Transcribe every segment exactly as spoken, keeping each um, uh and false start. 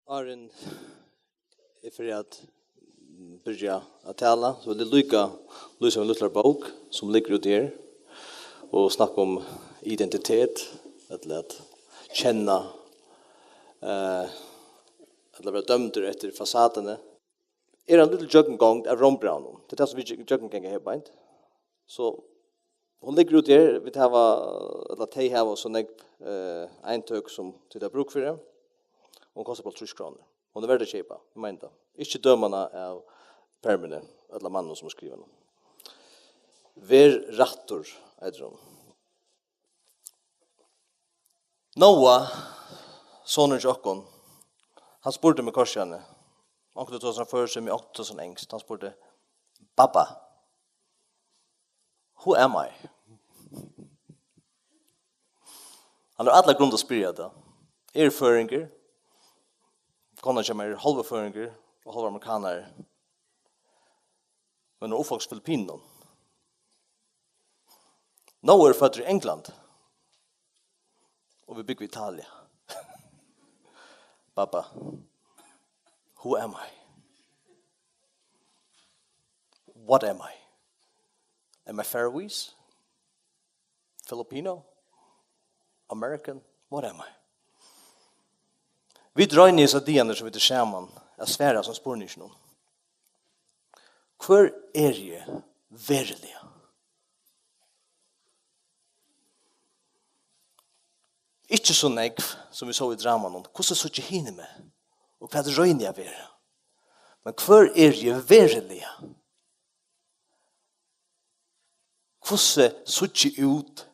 Áðrenn eg fari at byrja at tala, so vil eg líka lýsa ein lítlari bók, sum liggur úti her, og snakka um identitet, ella at kenna, eh, ella vera dømdur eftir fasaduni. Er ein lítil gjøgnumgongd av Rómbrævinum. Tað er tað, sum vit gjøgnumganga her beint. So hon liggur úti her, vit hava, ella tey hava so nógv, eh, eintøk, sum tit hava brúk fyri. Hon kostar bara trýss krónur. Hon er verd at keypa, eg meini tað. Ikki døma hana av permuni, ella manninum, sum skrivar hana. Ver rættur, eitur hon. Noah, sonurin hjá okkum, hann spurdi meg kortini, onkuntíð tosar hann føroyskt, men onkuntíð tosar hann enskt. Hann spurdi: "Babba, who am I?" Hann hevur alla grund at spyrja tað. Eg eri føroyingur. Konan hjá mær er hálvur føroyingur og hálvur amerikanari. Men hon er uppvaksin í Filippinum. Noah er føddur í Englandi. Og vit búgva í Italia. Babba, who am I? What am I? Am I Faroese? Filipino? American? What am I? Vit royna hesar dagarnar, sum vit eru saman, at svara hasum spurninginum. Hvør eri eg veruliga? Ikki so nógv, sum vit sóu í dramanum. Hvussu síggja hini meg? Og hvat royni eg at vera? Men hvør eri eg veruliga? Hvussu síggi eg út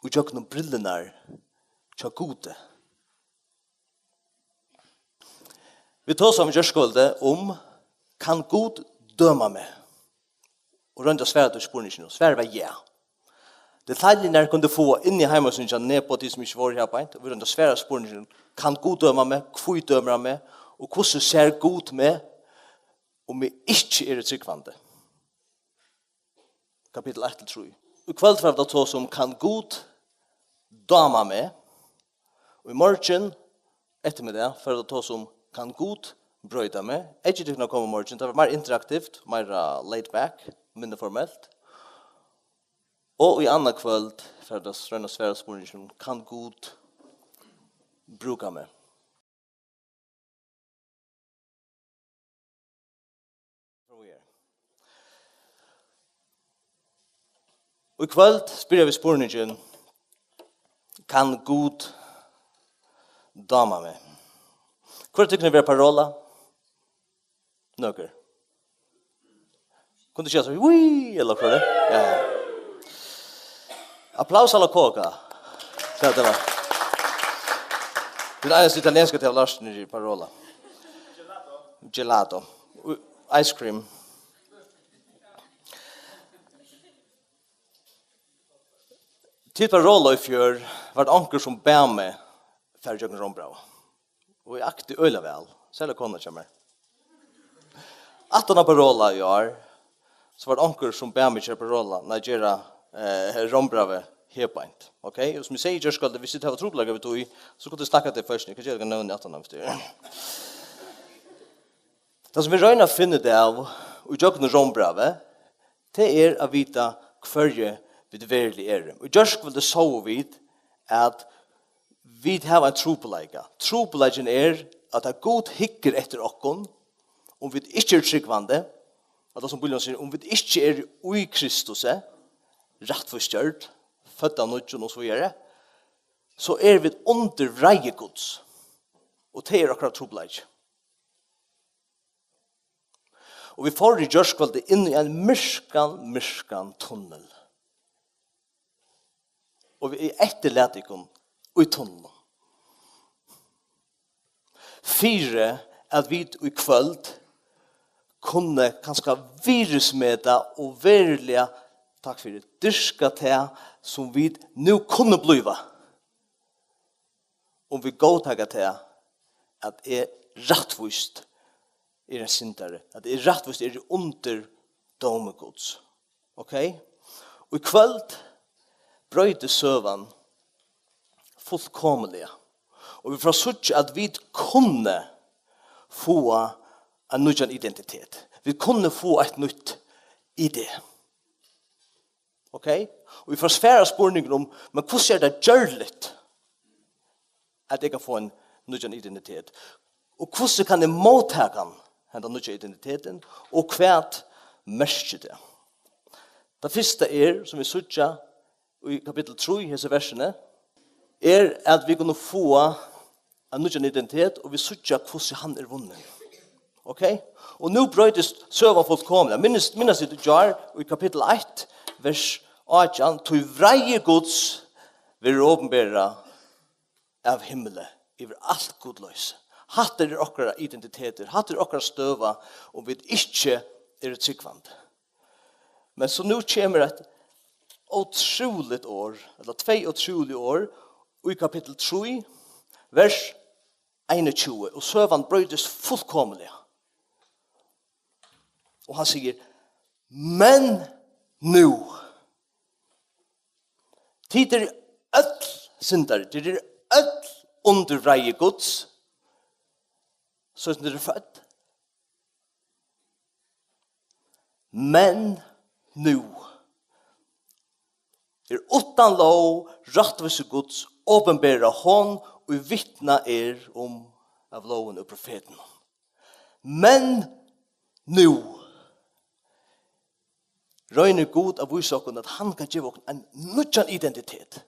ígjøgnum brillurnar hjá Gudi? Vit tosaðu um í gjárkvøldið um, kann Gud døma meg? Og royndu at svara tí spurninginum. Svarið var ja. Detaljurnar kunnu tit fáa inni á heimasíðuni hjá Nepo, tit sum ikki vóru her beint. Og vit royndu at svara spurninginum, kann Gud døma meg? Hví dømir hann meg? Og hvussu sær Gud meg, um eg ikki eri trúgvandi? Kapitul eitt til trý. Í kvøld fara vit at tosa um, kann Gud dáma meg? Og í morgin eftirmiddag fara vit at tosa um, kann Gud broyta meg? Eggini kunnu koma í morgin, tað verður meira interaktivt, meira laid back, minni formelt. Og í annað kvøld fara vit at royna at svara spurninginum, kann Gud brúka meg? Og í kvøld spyrja vit spurningin, kann Gud dáma meg? Hvør av tykkum vil vera Parola? Nøkur. Kunnu tit siga so, ui, ella hvat er? Ja. Applaus alla coca. Ja, det var. Den eneste italienske til Larsen i Parola. Gelato. U-, ice cream. Til Parola í fjør var tað onkur, sum bað meg fara gjøgnum Rómbrævið. Og eg akti øgiliga væl, serliga konan hjá mær. Aftan á Parola í ár, so var tað onkur, sum bað meg gera Parola, nei, gera, eh, Rómbrævið her beint. Ok? Og sum eg segði í gjárkvøldið, viss tit hava trupulleikar við tí, so kunnu tit snakka til fyrst, eg kann gera tað nøvn aftan á, viss tað er. Tað, sum vit royna at finna út av í gjøgnum Rómbrævið, tað er at vita, hvørji vit veruliga eru. Í gjárkvøldið sóu vit, at vit hava ein trupulleika. Trupulleikin er, at tá Gud hyggur eftir okkum, um vit ikki eru trúgvandi, at tað, sum Bíblian sigur, um vit ikki eru í Kristusi, rættvísgjørd, fødd av nýggjum og so víðari, so eru vit undir vreiði Guds. Og tað er okkara trupulleiki. Og vit fóru í gjárkvøldið inn í ein myrkan, myrkan tunnil. Og vit eftirlata tykkum í tunlinum. Fyri at vit í kvøld kunnu kanska virðismeta og veruliga, takk fyri, dyrka tað, sum vit nú kunnu blíva. Um vit góðtaka tað, at eg rættvíst eri ein syndari, at eg rættvíst eri undir dómi Guds. Ok? Og í kvøld broytist søgan fullkomiliga. Og vit fara at síggja, at vit kunnu fáa ein nýggjan identitet. Vit kunnu fáa eitt nýtt I D. Ok? Og vit fara at svara spurninginum, men hvussu er tað gjørligt, at eg kann fáa ein nýggjan identitet? Og hvussu kann eg móttaka hann, henda nýggja identitetin? Og hvat merkir tað? Tað fyrsta er, sum vit síggja í kapittul trý, hesi versini, er, at vit kunnu fáa ein nýggjan identitet, og vit síggja, hvussu hann er vunnin. Ok? Og nú broytist søgan fullkomiliga. Minnist, minnast vit í gjár, í kapittul eitt, vers átjan: "Tí vreiði Guds verður opinberað av himli yvir alt gudloysi." Hatta er okkara identitetur, hatta er okkara støða, um vit ikki eru trúgvandi. Men so nú kemur eitt ótrúligt orð, ella tvey ótrúlig orð, í kapittul trý, vers einogtjúgu, og søgan broytist fullkomiliga. Og hann sigur: "Men nú, tit eru øll syndarar, tit eru øll undir vreiði Guds, so sum tit eru fødd. Men nú er uttan lóg rættvísi Guds opinberað, hon, ið vitnað er um av lógini og profetunum." Men nú roynir Gud at vísa okkum, at hann kann geva okkum ein nýggjan identitet,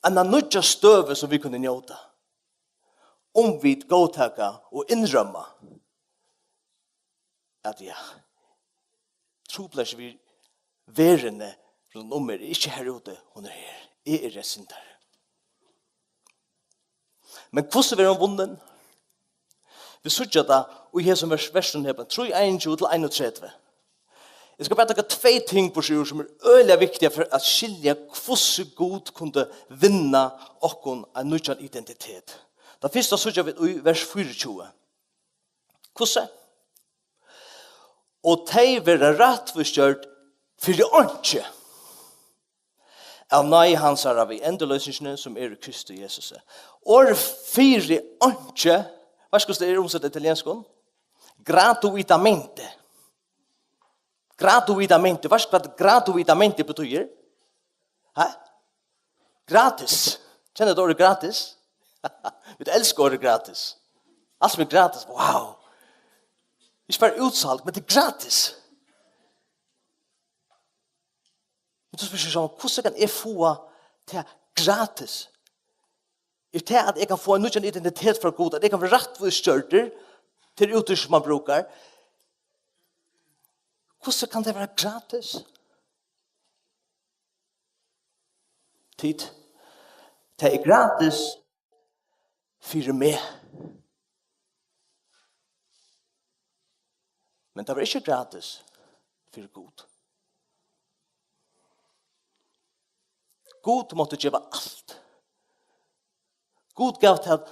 eina nýggja støðu, sum vit kunnu njóta, um vit góðtaka og innrømma, at ja, trupulleiki við verðini rundt um meg er ikki har úti, hon er her. Eg eri ein syndari. Men hvussu verður hon vunnin? Vit síggja tað í hesum vers, versunum her, trý einogtjúgu til einogtretivu. Eg skal bara taka tvey ting burtur úr, sum er øgiliga viktiga fyri at skilja, hvussu Gud kundi vinna okkum ein nýggjan identitet. Tað fyrsta síggja vit í vers fýraogtjúgu. Hvussu? "Og tey verða rættvísgjørd fyri einki av náði hansara við endurloysingini, sum er í Kristi Jesusi." Orðið fyri einki, veitst hvussu tað er umsett á italienskum? Gratuitamente. Gratuitamente. Veitst hvat gratuitamente betýðir? Ha? Gratis. Kenna tit orðið gratis? Vit elska orðið gratis. Alt sum er gratis, wow. Ikki bara útsal, men tað er gratis. Men tú spyr seg sjálv, hvussu kann eg fáa tað gratis? Er tað, at eg kann fáa ein nýggjan identitet frá Gud, at eg kann vera rættvísgjørdur, til úttrykk sum man brúkar? Hvussu kann tað vera gratis? Tit, tað er gratis fyri meg. Men tað var ikki gratis fyri Gud. Gud mátti geva alt. Gud gav tað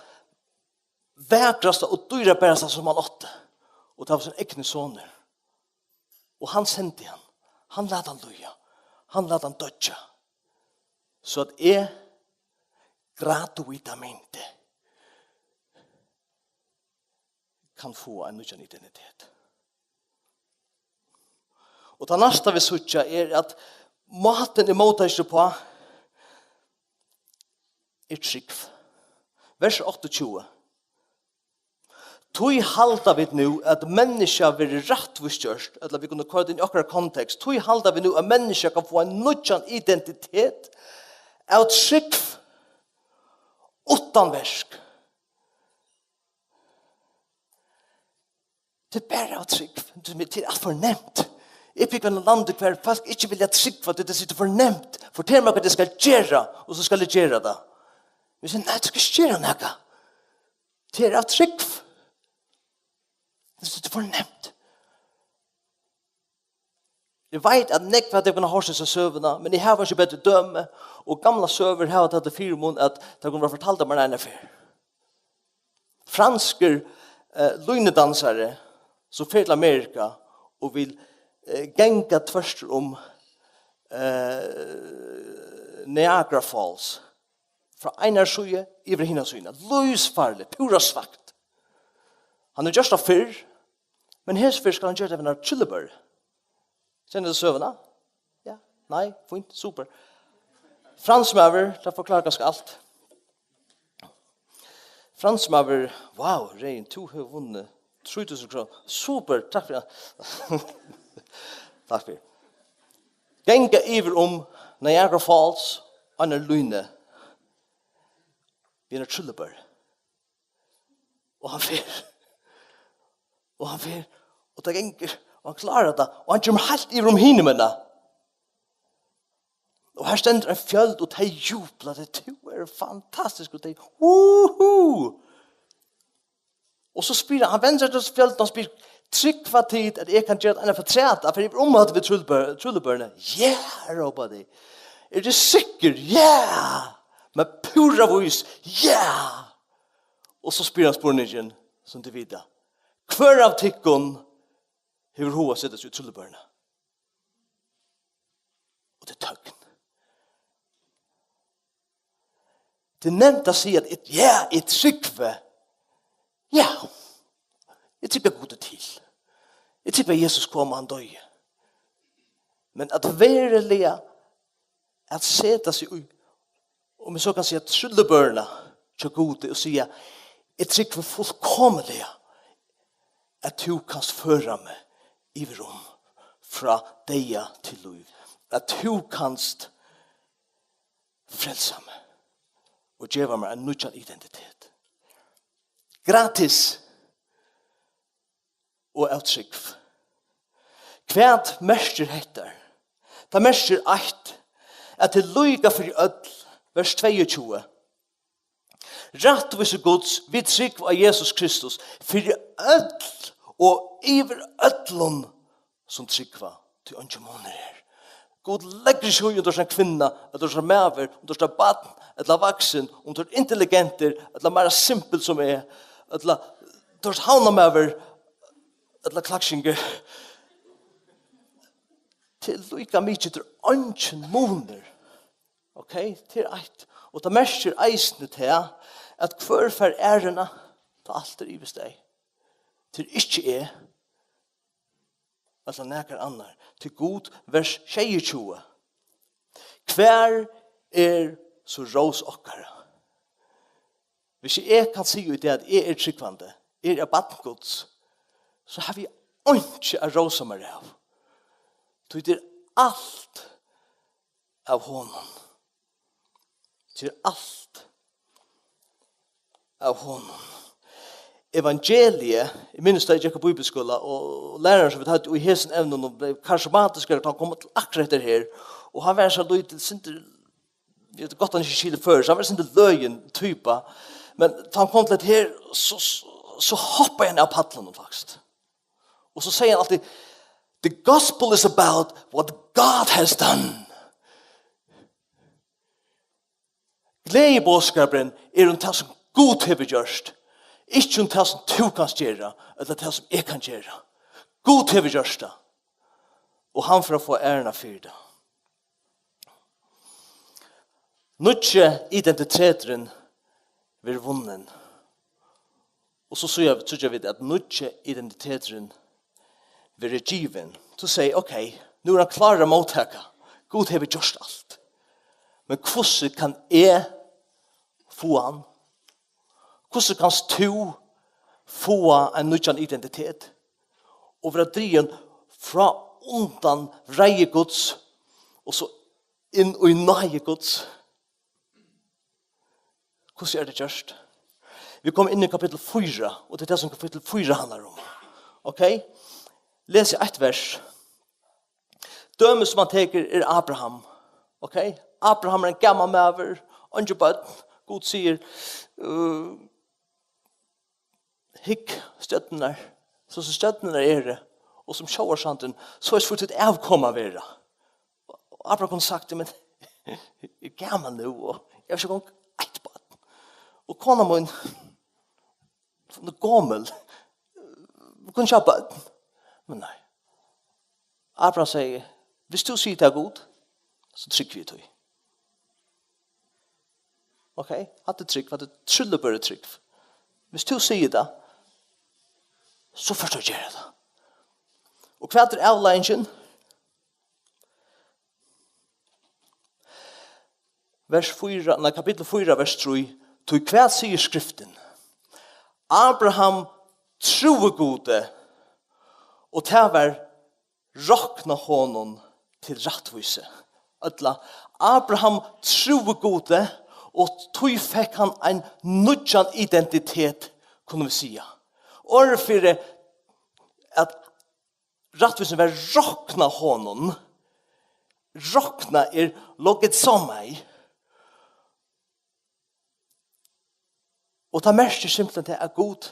vakrasta og dýrabarasta, sum hann átti. Og tað var sín egni sonur. Og hann sendi hann. Hann læt hann líða. Hann læt hann doyggja. So at eg gratuitamente kann fáa ein nýggjan identitet. Og tað næsta vit síggja er, at mátin er móttøkan uppá er trúgv. Vers áttaogtjúgu. Tí halda vit nú, at menniskja verður rættvísgjørt, ella vit kunnu koyra tað inn í okkara kontekst, tí halda vit nú, at menniskja kann fáa ein nýggjan identitet av trúgv uttan verk. Tað er bara av trúgv. Tað er alt for nemt. Eg búgvi í einum landi, har fólk ikki vilja trúgva, tí tað sær for nemt. Fortel mær, hvat eg skal gera, og so skal eg gera tað. Men eg sigi, nei, tú skal ikki gera nakað. Tað er av trúgv. Tað er for nemt. Eg veit, at nógv av tykkum hava hoyrt hesa søguna, men eg havi ikki betri dømi, og gamlar søgur hava tað til fyrimun, at tær kunnu verða fortaldar meira enn eina ferð. Franskur, eh, línudansari, sum fer til Amerika og vil, eh, ganga tvørtur um, eh, Niagara Falls. Frá einari síðu yvir á hina síðuna. Lívsfarligt, púra svakt. Hann hevur gjørt tað fyrr, men hesa ferð skal hann gera tað við eina trillubøru. Kennir tú søguna? Ja? Nei? Fínt, super. Fransmaður, tað forklárar kanska alt. Fransmaður, wow, Regin, tú hevur vunnið trý túsund krónur. Super, takk fyri. Takk fyri. Ganga yvir um Niagara Falls, á eini línu. Við eini trillubøru. Og hann fer. Og hann fer. Og tað gengur. Og hann klárar tað. Og hann kemur heilt yvir um himiðina. Og her stendur ein fjøld, og tey jubla. Tey, tú ert fantastiskur, og tey, uhu! Og so spyr hann, hann vendir seg til fjøldina og spyr, trúgva tit, at eg kann gera tað afturat, at fara yvir um hatta við trillubør-, trillubøruni? Ja, rópa tey. Eru tit sikkur? Ja! Men púra vís, ja! Og so spyr hann spurningin, sum tit vita. Hvør av tykkum hevur hug at seta seg í trillubøruna? Og tað er tøgn. Tað er nemt at siga, at eg, ja, eg trúgvi. Ja, eg trúgvi, at Gud er til. Eg trúgvi, at Jesus kom og hann doyði. Men at veruliga at seta seg í, um eg so kann siga, trillubøruna hjá Gudi og siga, eg trúgvi fullkomiliga, at tú kanst føra meg yvir um frá deyða til lív, at tú kanst frelsa meg og geva mær ein nýggjan identitet. Gratis og av trúgv. Hvat merkir hetta? Tað merkir eitt, at tað er líka fyri øll, vers tveyogtjúgu. Rættvísi Guds við trúgv á Jesus Kristus fyri øll og yvir øllum, sum trúgva, tí eingin munur er. Gud leggur ikki í, um tú ert ein kvinna, ella tú ert ein maður, um tú ert eitt barn, ella vaksin, um tú ert intelligentur, ella meira simpul sum eg, ella tú ert havnarmaður, ella klakskingur. Tað er líka mikið, tað er eingin munur. Ok, tað er eitt. Og tað merkir eisini tað, at hvør fær æruna, tá alt er yvir steig. Tað er ikki eg, ella nakar annar. Tí Gud, vers sjeyogtjúgu. Hvar er so rós okkara? Hvis eg kann siga í dag, at eg eri trúgvandi, eg eri eitt barn Guds, so havi eg einki at rósa mær av. Tí tað er alt av honum. Tað er alt av honum. Evangeliið, eg minnist, tá eg gekk á bíbliuskúla, og lærarin, sum vit høvdu í hesum evnum, og bleiv karismatiskur, tá hann kom til akkurát hetta her, og hann var so lítil, sindur, eg veit gott, hann ikki skilir føroyskt, hann var sindur løgin typa, men tá hann kom til hetta her, so, so, so hoppaði hann av pallinum, faktiskt. Og so segði hann altíð, "The gospel is about what God has done." Gleðiboðskapurin er um tað, sum Gud hevur gjørt, ikki um tað, sum tú kanst gera, ella tað, sum eg kann gera. Gud hevur gjørt tað, og hann fer at fáa æruna fyri tað. Nýggi identiteturin verður vunnin. Og so síggja, síggja vit, at nýggi identiteturin verður givin. Tú segði, ok, nú er hann klárur at móttaka. Gud hevur gjørt alt. Men hvussu kann eg fáa hann? Hvussu kanst tú fáa ein nýggjan identitet? Og vera drigin frá undan reiði Guds, og so inn í náði Guds. Hvussu er tað gjørt? Vit koma inn í kapittul fýra, og tað er tað, sum kapittul fýra handlar um. Ok? Lesi eitt vers. Dømi, sum hann tekur, er Abraham. Ok? Abraham er ein gamal maður, eingin børn. Gud sigur, uh, hygg stjørnurnar, so sum stjørnurnar eru, og sum sjóvarsandurin, soleiðis fór títt avkom at vera. Og Abraham kundi sagt, men eg eri gamal nú, og eg havi ikki eingong eitt barn. Og kona mín, hon er gomul, vit kunnu ikki hava børn. Men nei. Abraham segði, hvis tú sigur tað, Gud, so trúgvi eg tí. Ok? Hatta er trúgv, hatta er trillubøra trúgv. Hvis tú sigur tað, So fert tú at gera tað. Og hvat er avleiðingin? Vers fýra, nei, kapittul fýra, vers trý. Tí hvat sigur Skriftin? Abraham trúði Gudi, og tað var roknað honum til rættvísi. Ella, Abraham trúði Gudi, og tí fekk hann ein nýggjan identitet, kunnu vit siga. Orðið fyri at rættvísin var roknað honum, roknað er logizomai. Og tað merkir simpelthen tað, at Gud,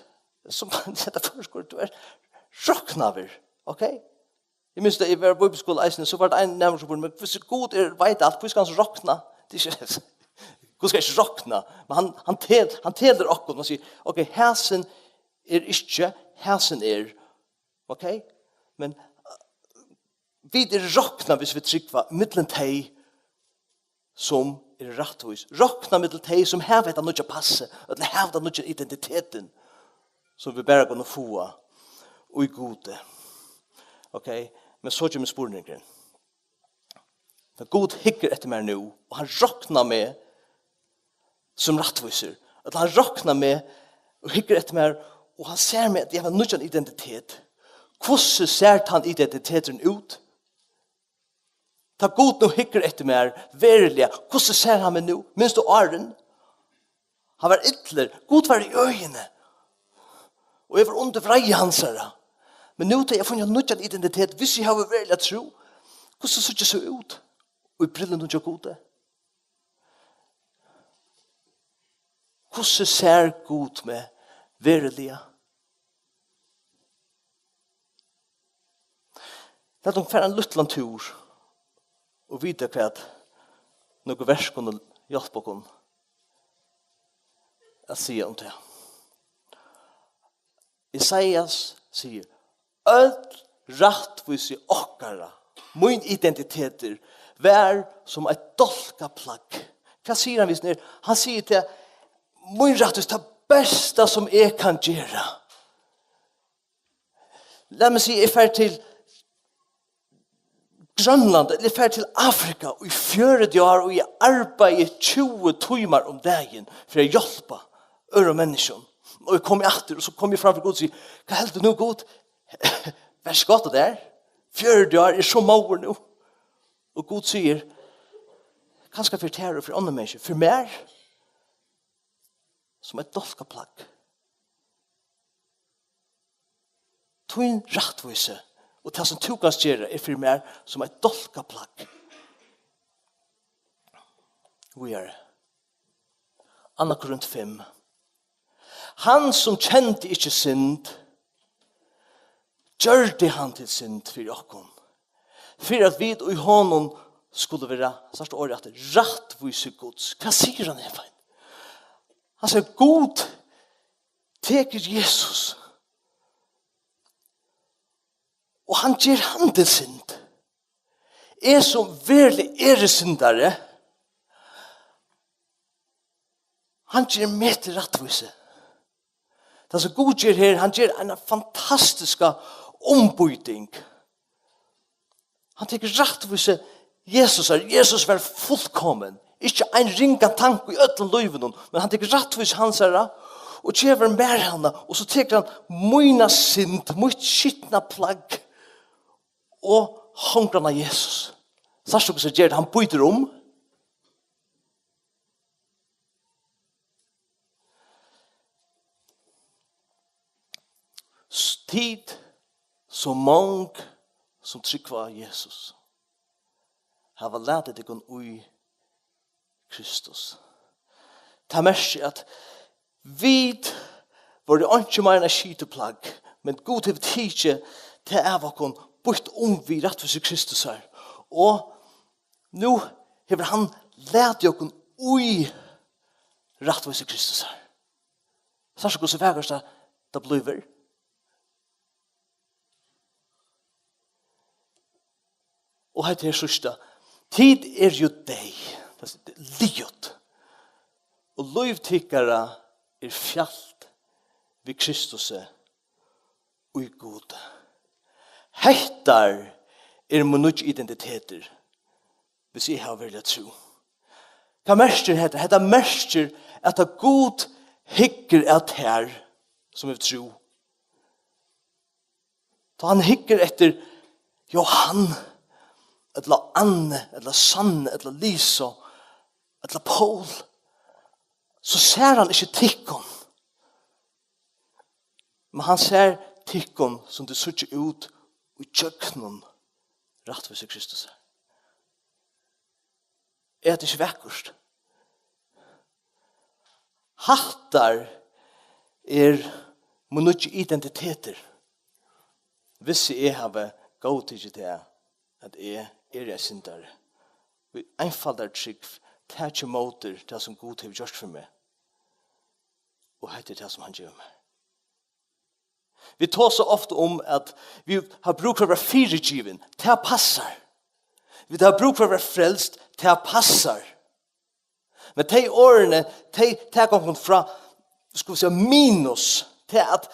sum man seta føroyskur, tú ert roknaður, ok? Eg minnist, at eg var á bíbliuskúla eisini, so var tað ein næmingur, sum spurdi meg: "Men hvis Gud er, veit alt, hví skal hann so rokna?" Tað er ikki, Gud skal ikki rokna, men hann, hann tel-, hann telur okkum og sigur: "Ok, hasin er ikki, hasin er." Ok? Men, eh, vit eru roknað, hvis vit trúgva, millum tey, sum eru rættvís. Roknað millum tey, sum hava hetta nýggja passið, ella hava hetta nýggja identitetin, sum vit bara kunnu fáa í Gudi. Ok? Men so kemur spurningurin. Men Gud hyggur eftir mær nú, og hann roknar meg sum rættvísur. At hann roknar meg og hyggur eftir mær, og hann sær meg, at eg havi ein nýggjan identitet. Hvussu sær tann identiteturin út? Tá Gud nú hyggur eftir mær, veruliga, hvussu sær hann meg nú? Minst tú áðrenn? Hann var illur. Gud var í øðini. Og eg var undir vreiði hansara. Men nú, tá eg havi funnið ein nýggjan identitet, hvis eg havi veruliga trú, hvussu síggi eg so út í brillunum hjá Gudi? Hvussu sær Gud meg veruliga? Lat okkum fara ein lítlan túr og vita, hvat nøkur vers kunnu hjálpa okkum at siga um tað. Esaias sigur: "Øll rættvísi okkara, mín identitetur, var sum eitt dálkað plagg." Hvat sigur hann við sum er? Hann sigur til: "Mín rættvísi, tað besta, sum eg kann gera." Lat meg siga, eg fari til Grønland, ella eg fari til Afrika í fjøruti ár, og eg arbeiði tjúgu tímar um dagin fyri at hjálpa øðrum menniskjum. Og eg komi aftur, og so komi eg fram fyri Gud og sigi: "Hvat heldur tú nú, Gud? Vart ikki gott, tað har? Fjøruti ár, eg eri so móður nú." Og Gud sigur: "Kanska fyri tær og fyri onnur menniskju, fyri mær sum eitt dálkað plagg." Tín rættvísi og tað, sum tú kanst gera, er fyri mær sum eitt dálkað plagg. Víðari. Annað Korint fimm. Hann, sum kendi ikki synd, gjørdi hann til synd fyri okkum, fyri at vit í honum skulu vera, sært orðið aftur, rættvísi Guds. Hvat sigur hann her, fein? Hann sigur: Gud tekur Jesus, og hann ger hann til synd. Eg, sum veruliga eri syndari, hann ger meg til rættvísi. Tað, sum Gud ger her, hann ger eina fantastiska umbýting. Hann tekur rættvísi Jesusar. Jesus var fullkomin. Ikki ein ringan tanka í øllum lívinum, men hann tekur rættvísi hansara og gevur mær hana, og so tekur hann mína synd, mítt skitna plagg, og hongur hann á Jesus. Sært tú, hvussu hann ger tað? Hann býtur um. Tit, so mong sum trúgva á Jesus, hava latið tykkum í Kristus. Tað merkir, at vit vóru einki meira enn eitt skitið plagg, men Gud hevur tikið tað av okkum, býtt um við rættvísi Kristusar. Og nú hevur hann latið okkum í rættvísi Kristusar. Sært tú, hvussu vakurt tað, tað blívur? Og hetta er síðsta. Tit eru jú deyð, tað er liðugt, og lív tykkara er fjalt við Kristusi í Gud. Hettar er mín nýggj identitetur, hvis eg havi veruliga trú. Hvat merkir hetta? Hetta merkir, at tá Gud hyggur at tær, sum hevur trú, tá hann hyggur eftir Johan, ella Anne, ella Sanne, ella Lisa, ella Pól, so sær hann ikki tykkum. Men hann sær tykkum, sum tit síggja út í gjøgnum rættvísi Kristus. Er hetta ikki vakurt? Hattar er mín nýggi identitetur. Hvis eg havi góðtikið tað, at eg eri ein syndari, í einfaldari trúgv taki ímóti tað, sum Gud hevur gjørt fyri meg, og hetta er tað, sum hann gevur mær. Vit tosa ofta um, at vit hava brúk fyri at vera fyrigivin. Tað passar. Vit hava brúk fyri at vera frelst. Tað passar. Men tey orðini, tey taka okkum frá, skulu vit siga, minus, til at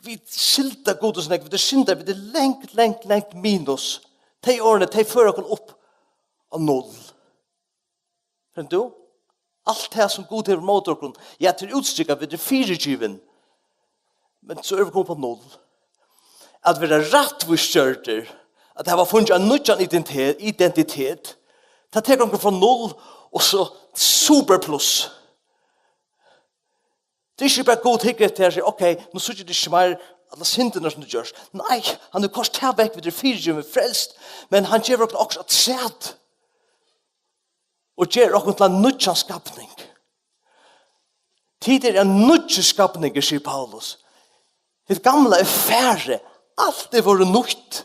vit skylda Gud so nógv, vit eru syndarar, vit eru langt, langt, langt minus. Tey orðini, tey føra okkum upp á null. Finnur tú? Alt tað, sum Gud hevur móti okkum, ja, tað er útstrikað, vit eru fyrigivin. Men so eru vit komin upp á null. At vera rættvísgjørdur, at hava funnið ein nýggjan identi-, identitet, tað tekur okkum frá null og so super pluss. Tað er ikki bara, Gud hyggur eftir tær og sigur: "Ok, nú síggi eg teg ikki meir, allar syndirnar sum tú gjørdi." Nei, hann hevur koyrt tað vekk, vit eru fyrigivin, frelst, men hann gevur okkum okkurt afturat og ger okkum til ein nýggjan skapning. Tit eru ein nýggjur skapningur, sigur Paulus. Hitt gamla er farið, alt er vorðið nýtt.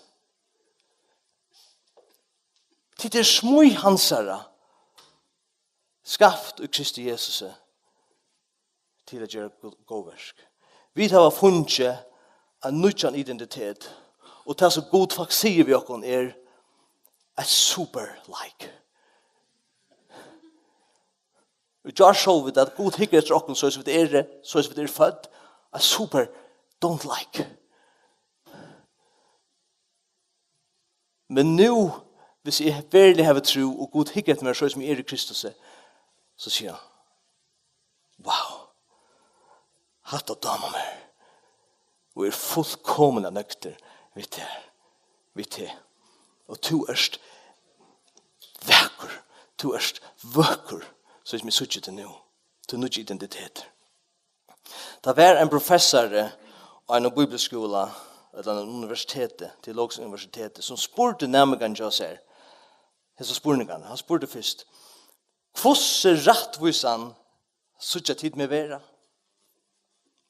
Tit eru smíð hansara, skapt í Kristi Jesusi til at gera gó-, góð verk. Vit hava fingið ein nýggjan identitet, og tað, sum Gud faktiskt sigur við okkum, er eitt super like. Í gjár sóu vit, at Gud hyggur eftir okkum, soleiðis vit eru, soleiðis vit eru fødd, eitt super don't like. Men nú, hvis eg veruliga havi trú, og Gud hyggur eftir mær, soleiðis sum eg eri í Kristusi, so sigur hann: "Wow, hatta dámar mær." Og er fullkomiliga nøgdur við teg, við teg. Og tú ert vakur, tú ert vøkur, soleiðis sum eg síggi teg nú. Tú nýggj identitet. Tað var ein professari á einum bíbliuskúla, ella einum universiteti, teologiskum universiteti, sum spurdi næmingarnar hjá sær hesar spurningarnar. Hann spurdi fyrst: "Hvussu rættvísan síggja tit meg vera?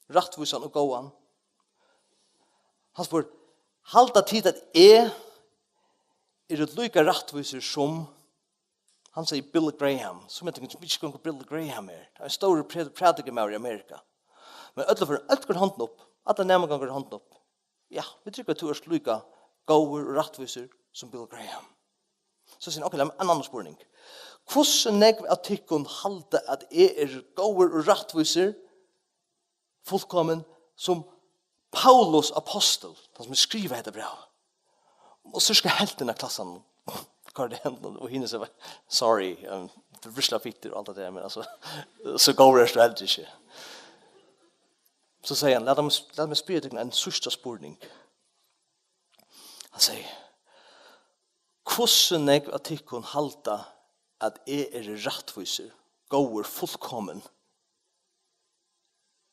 Rættvísan og góðan?" Hann spurdi: "Halda tit, at eg eri líka rættvísur sum," hann segði, "Billy Graham." Sum eg tenkti, veit ikki, hvør Billy Graham er. Tað er ein stórur præ-, prædikarmaður í Amerika. Men í øllum førum, øll koyra hondina upp. Allir næmingarnir koyra hondina upp. "Ja, vit trúgva, at tú ert líka góður og rættvísur sum Billy Graham." So sigur hann: "Ok, lat meg, ein annan spurning. Hvussu nógv av tykkum halda, at eg eri góður og rættvísur, fullkomin, sum Paulus apostul, tann sum skrivaði hetta bræv?" Og so skal helvtin av klassanum koyra hondina upp, og hini siga: "Sorry, um, tað er veruliga fittur og alt tað har, men altso, so góður ert tú heldur ikki." So sigur hann: "Lat meg, lat meg spyrja tykkum ein síðsta spurning." Hann sigur: "Hvussu nógv av tykkum halda, at eg eri rættvísur, góður, fullkomin,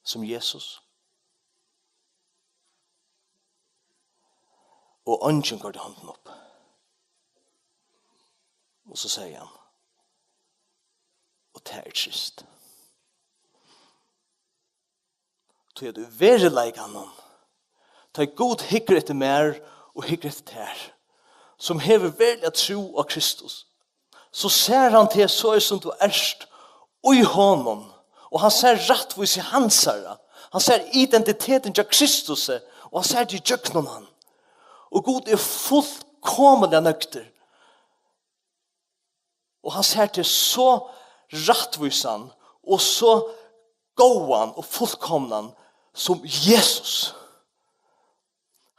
sum Jesus?" Og eingin koyrdi hondina upp. Og so segði hann: "Og tað er trist." Tí at í veruleikanum, tá ið Gud hyggur eftir mær og hyggur eftir tær, sum hevur veruliga trú á Kristus, so sær hann teg so, sum tú ert, í honum, og hann sær rættvísi hansara, hann sær identitetin hjá Kristusi, og hann sær teg í gjøgnum hann. Og Gud er fullkomiliga nøgdur. Og hann sær teg so rættvísan og so góðan og fullkomnan sum Jesus.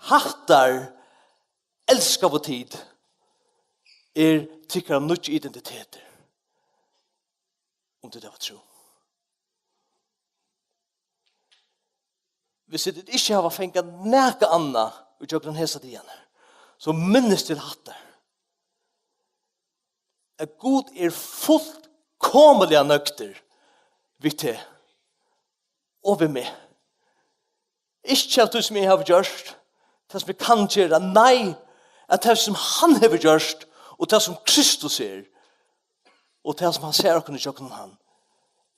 Hattar, elskaðu tit, er tykkara nýggj identitetur, um tit hava trú. Hvis tit ikki hava fingið nakað annað í gjøgnum hesa dagarnar, so minnist til hattar, at Gud er fullkomiliga nøgdur við teg og við meg. Ikki av tí, sum eg havi gjørt, tað, sum eg kann gera, nei, at tað, sum hann hevur gjørt, og tað, sum Kristus er, og tað, sum hann sær okkum í gjøgnum hann.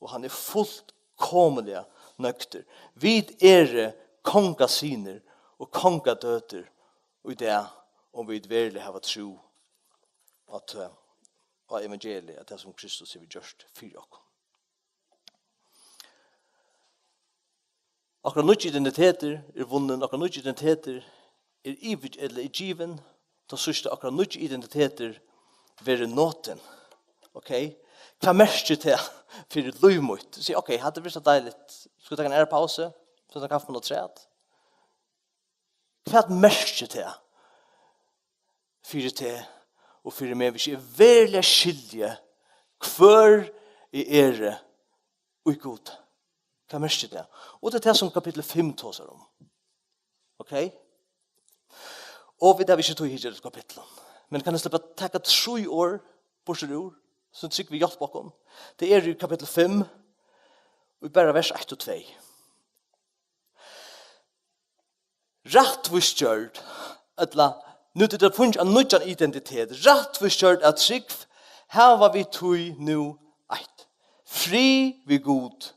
Og hann er fullkomiliga nøgdur. Vit eru kongasynir og kongadøtur í dag, um vit veruliga hava trú á tað, á evangeliið, at tað, sum Kristus hevur gjørt fyri okkum. Okkara nýggj identitetur er vunnin, okkara nýggj identitetur er yvir, ella er givin, tað síðsta, okkara nýggj identitetur verður notin. Ok? Hvat merkir tað fyri lív mítt? Sig, ok, hatta er vist deiligt. Skal vit taka ein aðra pausu? Skal vit taka kaffi afturat? Hvat merkir tað fyri teg og fyri meg, hvis eg veruliga skilji, hvør eg eri í Gud? Hvat merkir tað? Og tað er tað, sum kapittul fimm tosar um. Ok? Og vit hava ikki tíð at hyggja eftir kapitlum. Men kann eg sleppa at taka trý orð burtur úr, sum trúgvi hjálpa okkum? Tað er í kapittul fimm, og bara vers eitt og tvey. Rættvísgjørd, ella nú tit hava fingið ein nýggjan identitet, rættvísgjørd av trúgv, hava vit tí nú eitt: frið við Gud,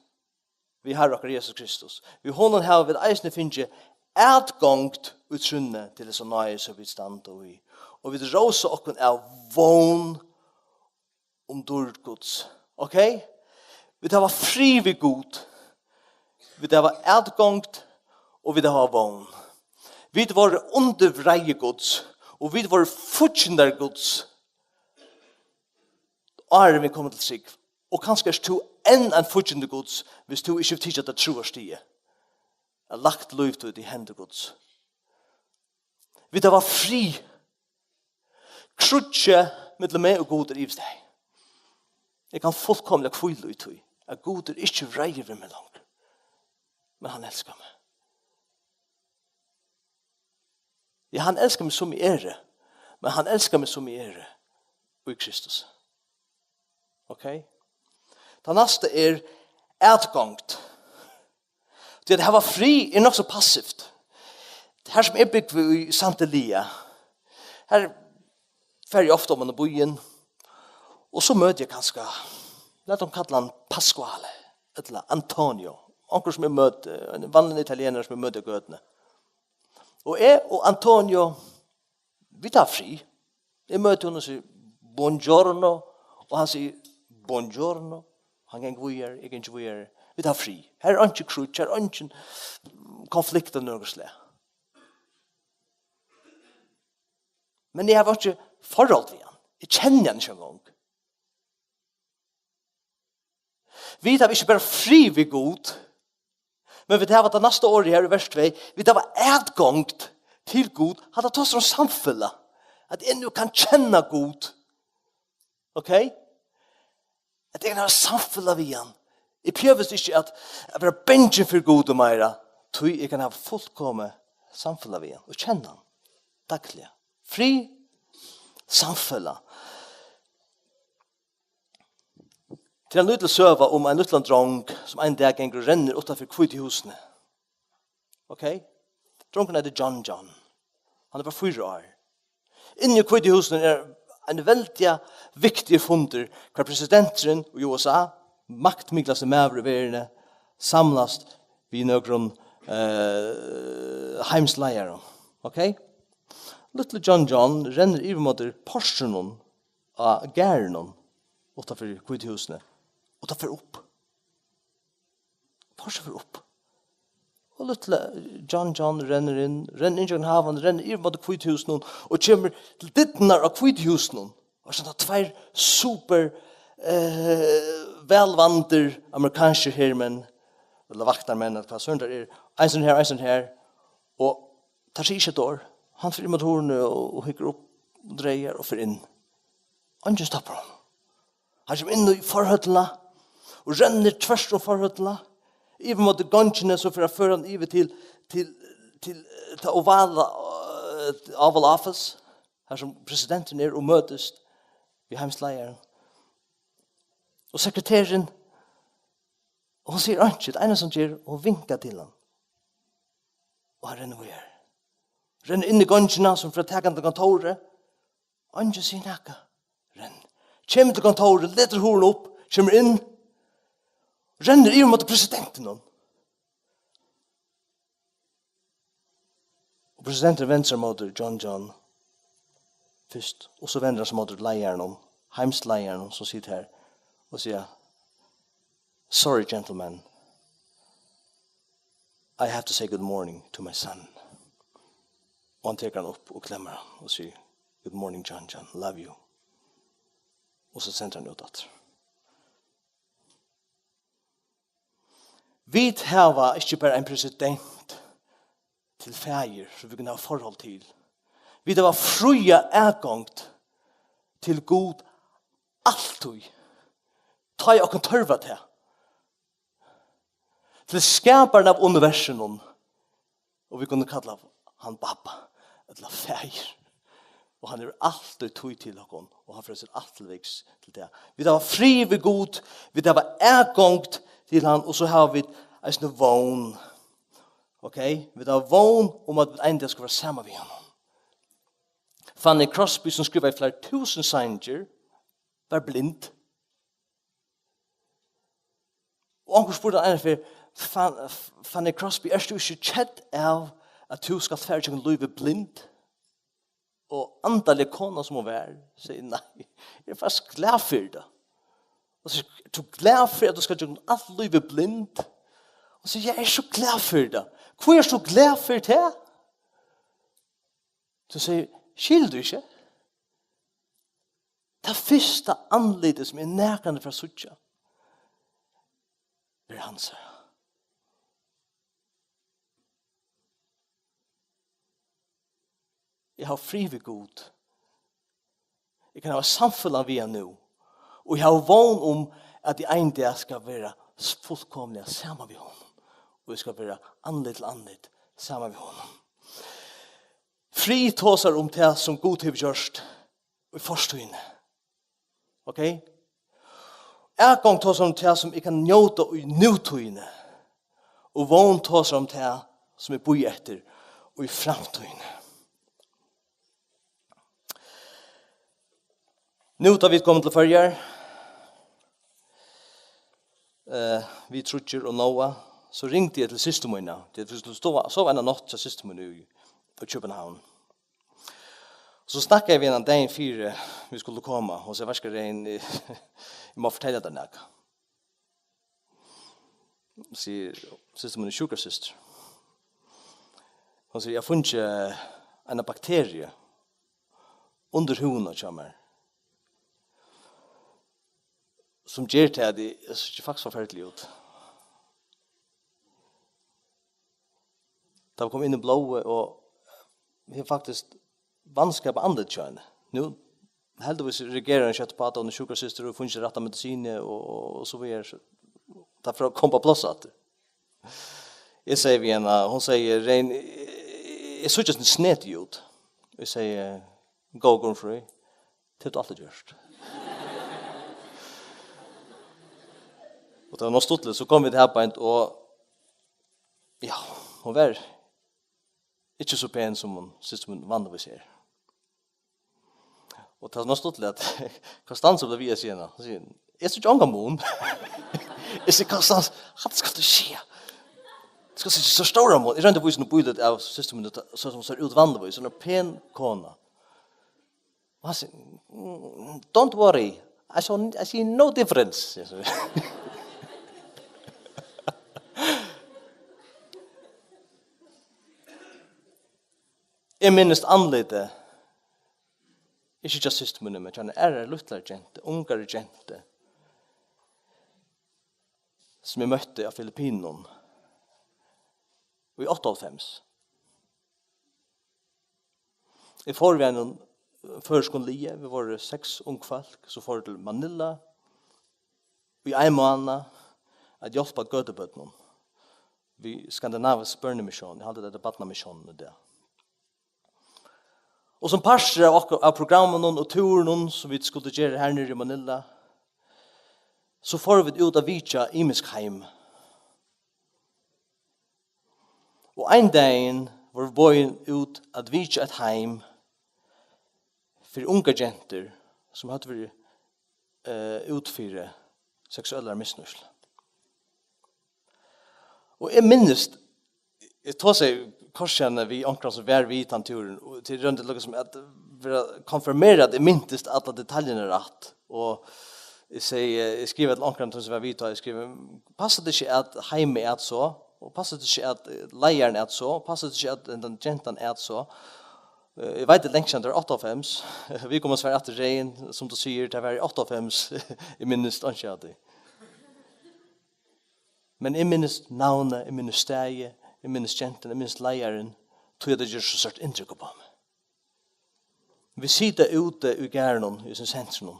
við Harra okkara Jesus Kristus. Við honum hava vit eisini fingið atgongd í trúnni til hesa náði, sum vit standa í. Og vit rósa okkum av vón um dýrd Guds. Ok? Vit hava frið við Gud. Vit hava atgongd og vit hava vón. Vit vóru undir vreiði Guds, og vit vóru fíggindar Guds, áðrenn vit komu til trúgv. Og kanska ert tú enn ein fíggindi Guds, hvis tú ikki hevur tikið tað trúarstigið, at lagt lív títt í hendur Guds. Vit hava frið. Kríggið millum meg og Gud er yvirstaðið. Eg kann fullkomiliga hvíla í tí, at Gud er ikki reiður við meg longur. Men hann elskar meg. Ja, hann elskar meg, sum eg eri. Men hann elskar meg, sum eg eri, í Kristus. Ok? Tað næsta er atgongd. Tí at hava frið er nokk so passivt. Her sum eg búgvi í Santa Lia, her fari eg ofta oman í býin, og so møti eg kanska, lat okkum kalla hann Pasquale, ella Antonio, onkur sum eg møti, ein vanligur italienari sum eg møti á gøtuni. Og eg og Antonio, vit hava frið. Eg møti honum og sigi: "Buongiorno", og hann sigur: "Buongiorno". Hann gongur víðari, eg gangi víðari. Vit hava frið. Her er eingin kríggj, her er eingin konflikt av nøkrum slag. Men eg havi einki forhold við hann. Eg kenni hann ikki eingong. Vit hava ikki bara frið við Gud, men vit hava tað næsta orðið her í vers tvey. Vit hava atgongd til Gud. Hatta tosar um samfelag. At eg nú kann kenna Gud. Ok? At eg kann hava samfelag við hann. Eg prøvist ikki at, at vera bangin fyri Gud og meira. Tí eg kann hava fullkomið samfelag við hann og kenna hann dagliga. Frið, samfelag. Til ein lítil søga um ein lítlan drong, sum ein dag gongur og rennur uttanfyri Hvítu húsini. Ok? Drongurin eitur John John. Hann er bara fýra ár. Inni í Hvítu húsinum er ein veldiga viktigur fundur, har presidenturin í U S A, maktmiklasti maður í verðini, samlast við nøkrum, eh, heimsleiðarum. Ok? Lítli John John rennur yvir móti portrinum á garðinum uttanfyri Hvítu húsini, og tað fer upp. Portrið fer upp. Og lítli John John rennur inn, rennur inn gjøgnum havan, rennur yvir móti Hvítu húsinum og kemur til dyrnar á Hvítu húsinum. Og so tað tveir super, eh, vælvandir amerikanskir hermenn, ella vaktarmenn, ella hvat søren tað er, ein sånn her, ein sånn her, og Tað sigur ikki eitt orð. Hann fer ímóti hurðini og, og hyggur upp, dreiar og fer inn. Eingin stoppar hann. Hann kemur inn í forhøllina og rennur tvørtur um forhøllina, yvir móti gongini, so fer hann, fer hann yvir til, til, til, eh, tað ovala, eh, Oval Office, har sum presidenturin er og møtist við heimsleiðaran. Og sekretærin, hon sigur einki, tað eina sum ger, hon vinkar til hann. Og hann rennur víðari. Rennur inn í gongina sum fer at taka hann til kontórið. Eingin sigur nakað. Rennur. Kemur til kontórið, letur hurðina upp, kemur inn. Rennur yvir móti presidentinum. Og presidenturin vendir seg móti John John fyrst, og so vendir hann seg móti leiðaranum, heimsleiðaranum, sum situr har, og sigur: "Sorry, gentlemen. I have to say good morning to my son." Og hann tekur hann upp og klemmar hann og sigur: "Good morning, John John. Love you." Og so sendir hann út aftur. Vit hava ikki bara ein president til faðir, sum vit kunnu hava forhold til. Vit hava fría atgongd til Gud altíð, tá ið okkum tørvar tað. Til skaparan av universinum, og vit kunnu kalla hann babba, ella faðir. Og hann hevur altíð tíð til okkum, og hann frelsir alt til viks til tað. Vit hava frið við Gud, vit hava atgongd til hann, og so hava vit eisini vón. Ok? Vit hava vón um, at vit ein dag skulu vera saman við honum. Fanny Crosby, sum skrivaði fleiri túsund sangir, var blind. Og onkur spurdi hann eina ferð: "Fan-, Fanny Crosby, ert tú ikki kedd av, at tú skalt fara gjøgnum lívið blind?" Og andalig kona, sum hon var, segði: "Nei, eg eri faktiskt glað fyri tað." Og so: "Ert tú glað fyri, at tú skalt gjøgnum alt lívið blind?" Og so: "Ja, eg eri so glað fyri tað." "Hví ert tú glað fyri tað?" So segði: "Skilur tú ikki? Tað fyrsta andlitið, sum eg nakrantíð fari at síggja, er hansara." Eg havi frið við Gud. Eg kann hava samfelag við hann nú. Og eg havi vón um, at eg ein dag skal vera fullkomiliga saman við honum. Og eg skal vera andlit til andlit saman við honum. Frið tosar um tað, sum Gud hevur gjørt í fortíðini. Ok? Atgongd tosar um tað, sum eg kann njóta í nútíðini. Og vón tosar um tað, sum eg bíði eftir í framtíðini. Nú, tá vit komu til Føroyar, eh, vit tríggir og Noah, so ringdi eg til systur mína. Tí vit skuldu sova, sova eina nátt hjá systur míni í, í København. So snakkaði eg við hana dagin fyri, vit skuldu koma, og segði: "Veitst tú hvat, Rein, eg, eg má fortelja tær nakað." Sigur systir mín, sjúkrasystir. Hon sigur: "Eg havi funnið eina bakteriu undir húðina hjá mær, sum ger tað, at eg, eg síggi faktiskt forferdiligur út." Tað var komið inn í blóðið, og eg hevði faktiskt vatnskapað andlit hjá henni. Nú, heldigvís reagerar hon skjótt uppá tað, hon er sjúkrasystir og hevur fingið rætta medisin og, og, og so víðari, so tað fer at koma á pláss aftur. Eg segði við hana, hon segði: "Rein, eg, eg síggi eitt sindur snetin út." Eg segði: "Góða Guðrun Fríð, tað hevur tú altíð gjørt." Og tað var nokk stuttligt, so komu vit har beint, og ja, hon var ikki so pen, sum hon, systir mín, vanligvís er. Og tað var nokk stuttligt, at Konstanza bleiv við at siga hana. Hon sigur: "Eg síggi ongan mun." Eg sigi: "Konstanza, hatta skalt tú siga. Tú skalt siga so stóran mun." Eg royndi at vísa henni bílæt av systir míni, so sum sær út vanligvís. Hon er ein pen kona. Og hann sigur: "Mm, don't worry. I saw, I see no difference." Eg minnist andlitið, ikki hjá systur míni, men hjá eini aðrari lítlari gentu, ungari gentu, sum eg møtti á Filippinum í áttaoghálvfems. Eg fór við einum føroyskum liði, vit vóru seks ung fólk, so fór eg til Manila í ein mánað at hjálpa gøtubørnum við Skandinavisk Børnemissión, eg haldi, tað er Barnamissiónin í dag. Og sum partur av okkum, av programminum og túrunum, sum vit skuldu gera her niðri í Manila, so fóru vit út at vitja ymisk heim. Og ein dagin vóru vit boðin út at vitja eitt heim fyri ungar gentur, sum høvdu verið, eh, út fyri seksuellar misnýtslu. Og eg minnist, eg tosaði kortini við onkran sum var við tann túrin, og til royndi líka sum at vera konfirmerað, at eg mintist allar detaljurnar rætt. Og eg segði, eg skrivaði til onkran sum var við tá, eg skrivaði: "Passar tað ikki, at heimið æt so? Og passar tað ikki, at, eh, leiðarin æt so? Passar tað ikki, at hendan gentan æt so?" Eh, eg veit, tað er langt síðan, tað er áttaoghálvfems. Vit koma at svara aftur, Regin, sum tú sigur, tað var í áttaoghálvfems, eg minnist einki av tí. Men eg minnist navnið, eg minnist staðið, eg minnist gentuna, eg minnist leiðaran, tí at tað ger so stórt inntrykk uppá meg. Vit sita úti í garðinum, í hesum sentrinum,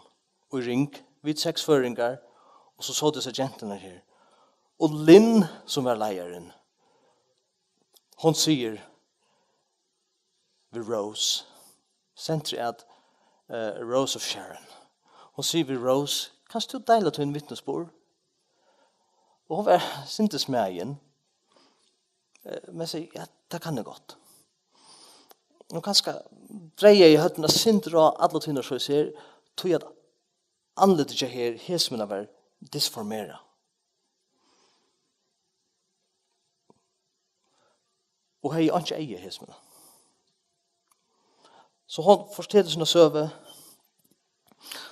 í ring, vit seks føroyingar, og so sótu hesar genturnar her. Og Lynn, sum var leiðarin, hon sigur við Rose, sentrið æt, eh, Rose of Sharon. Hon sigur við Rose: "Kanst tú deila tín vitnisburð?" Og hon var sindur smæðin, eh, men sigur: "Ja, tað kann eg gott." Og kanska dreiaði eg høvdina eitt sindur á allar tínar, so eg sær, tí at andlitið hjá her, hesum var disformerað. Og hevði einki eyga, hesum. So hon fortelur sína søgu.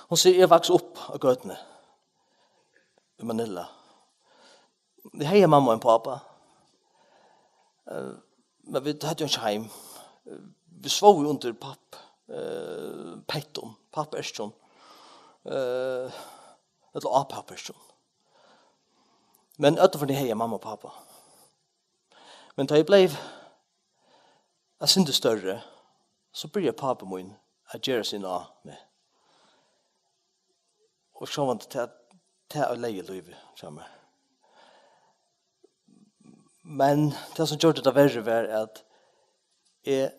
Hon sigur: "Eg vaks upp á gøtuni í Manila. Eg hevði mammu og ein pápa. Eh, men vit høvdu einki heim. Eh, vit svóvu undir papp, eh, pettum, papperkjum. Eh, ella á papperkjum. Men øll hevði mamma og pápa." Men tá eg bleiv eitt sindur størri, so byrjaði pápi mín at gera sín á meg. Og sjálvandi tað, tað oyðilegði lívið hjá mær. Men tað, sum gjørdi tað verri, var, at eg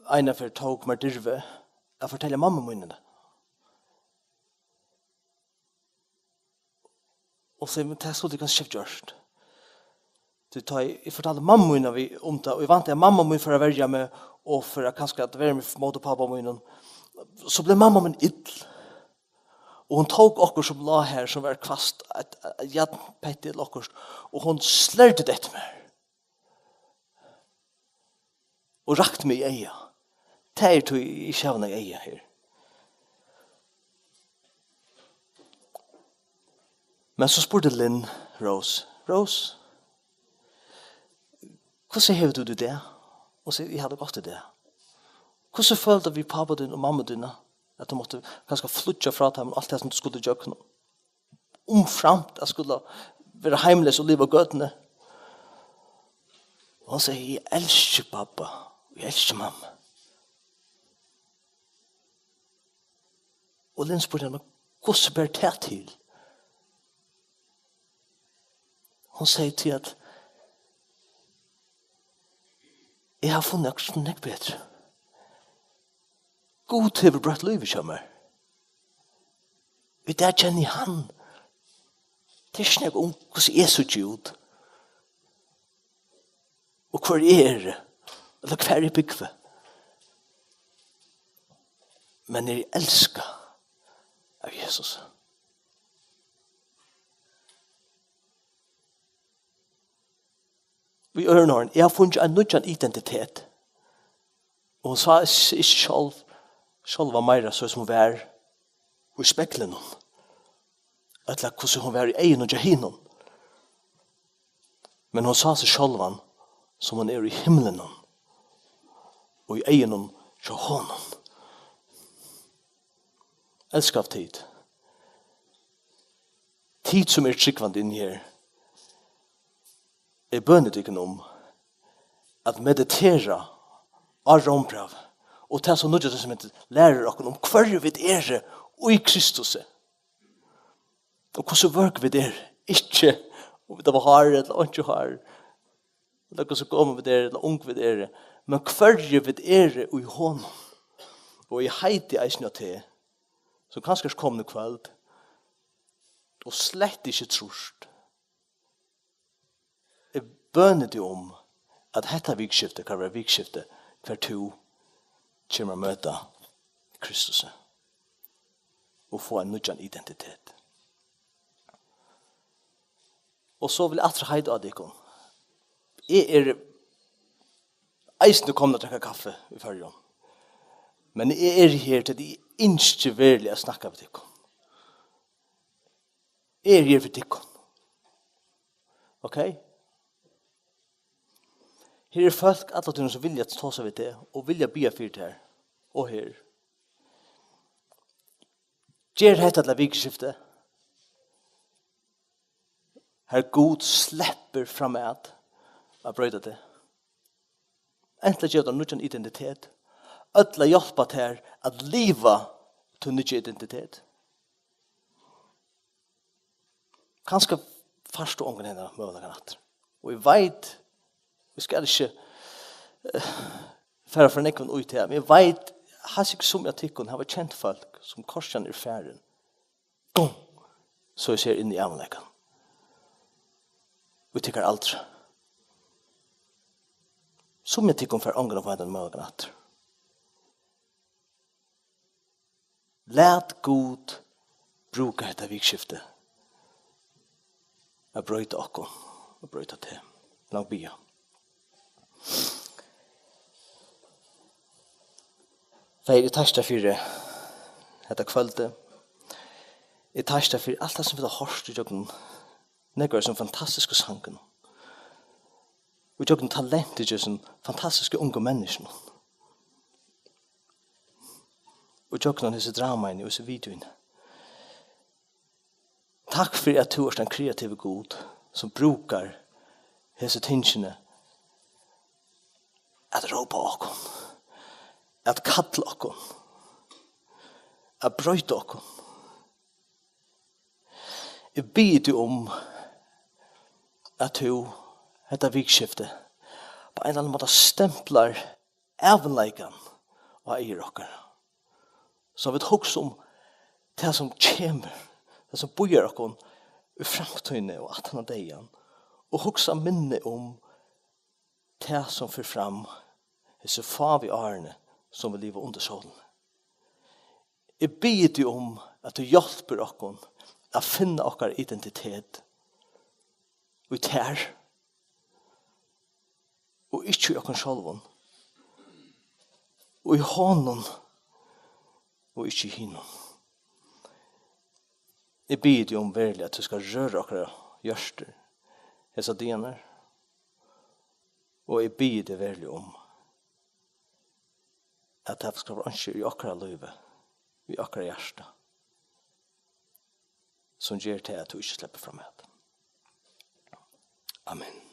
einaferð tók mær dirvi at fortelja mammu míni tað. Og sigi: "Men tað skuldi eg kanska ikki havt gjørt." Tí tá eg, eg fortaldi mammu míni við, um tað, og eg væntaði, at mamma mín fór at verja meg, og fór at kanska at verja meg móti pápa mínum, so bleiv mamma mín ill. Og hon tók okkurt sum lá her, sum var hvasst, eitt, eitt jarnpetti ella okkurt, og hon slærdi tað eftir mær. Og rakti meg í eyga. Tað er tí, eg ikki havi nakað eyga her. Men so spurdi Lynn Rose: "Rose, hvussu hevur tú tað í dag?" Og sigur: "Eg havi tað gott í dag." "Hvussu følir tú við pápa tín og mammu tína, at tú mátti kanska flýggja frá teimum, alt tað sum tú skuldi gjøgnum, umframt at skula vera heimleys og liva á gøtuni?" Og hon segði: "Eg elski pápa, eg elski mammu." Og Lynn spurdi hana: "Hvussu ber tað til?" Hon segði: "Tí at eg havi funnið okkurt sum er nógv betri. Gud hevur broytt lívið hjá mær. Í dag kenni eg hann. Tað er ikki nakað um, hvussu eg síggi út, og hvør eg eri, ella hvar eg búgvi. Men eg eri elskað av Jesus." Í øðrum orðum, eg havi funnið ein nýggjan identitet. Og hon sá s-, ikki sjálv, sjálva meira so sum hon var í speglinum, ella hvussu hon var í eygunum hjá hinum. Men hon sá seg sjálvan, sum hon er í himlinum, og í eygunum hjá honum. Elska av tit. Tit, sum eru trúgvandi inni her, eg bøni tykkum um at meditera á Rómbræv Og tað, sum Nýggja Testamentið lærir okkum um hvørji vit eru í Kristusi, og hvussu vøkur vit eru, ikki um vit hava hár ella einki hár, ella hvussu gomul vit eru ella ung vit eru, men hvørji vit eru í honum. Og eg heiti eisini á teg, sum kanska ert komin í kvøld, og slett ikki trýrt. Eg bøni teg um, at hetta vikuskiftið kann vera vikuskiftið, hvar tú kemur at møta Kristusi og fáa ein nýggjan identitet. Og so vil eg aftur heita á tykkum. Eg eri eisini komin at drekka kaffi í Føroyum, men eg eri her, tí eg ynski veruliga at snakka við tykkum. Eg eri her fyri tykkum. Ok? Her eru fólk alla tíðina, sum vilja tosa við teg og vilja biðja fyri tær. Og her. Ger hetta til eitt vikuskifti, har Gud sleppur fram at, at broyta teg. Antin at geva tær nýggjan identitet, ella hjálpa tær at liva tín nýggja identitet. Kanska fært tú ongan hendan møguleikan aftur. Og eg veit, eg skal ikki, eh, fara for nógvum í tað, men eg veit, heilt sikkurt summi av tykkum hava kent fólk, sum kortini eru farin. Bum! So eg sigi, inn í ævinleikan. Og tykkara aldri. Summi av tykkum fara ongan at fáa hendan møguleikan aftur. Lat Gud brúka hetta vikuskiftið at broyta okkum, at broyta teg. Lat okkum biðja. Faðir, eg takki tær fyri hetta kvøldið. Eg takki tær fyri alt tað, sum vit hava hoyrt ígjøgnum nógvar av hesum fantastisku sangunum. Og ígjøgnum talentið hjá hesum fantastisku ungu menniskjunum. Og ígjøgnum hesi dramaini og hesi videoini. Takk fyri, at tú ert ein kreativur Gud, sum brúkar hesi tingini at rópa okkum, at kalla okkum, at broyta okkum. Eg biði teg um, at tú hetta vikuskiftið á ein ella annan máta stemplar ævinleikan á eygu okkara, so vit hugsa um tað, sum kemur, tað, sum bíðar okkum í framtíðini og aftan á deyðan, og hugsa minni um tað, sum fer fram hesi fáu árini, sum vit liva undir sólini. Eg biði teg um, at tú hjálpir okkum at finna okkara identitet í tær, og ikki í okkum sjálvum, og í honum, og ikki í hinum. Eg biði teg um veruliga, at tú skal røra okkara hjørtur hesar dagarnar, og eg biði teg veruliga um, at tað skal vera einki í okkara lívi, í okkara hjarta, sum ger tað, at tú ikki sleppur fram at. Amen.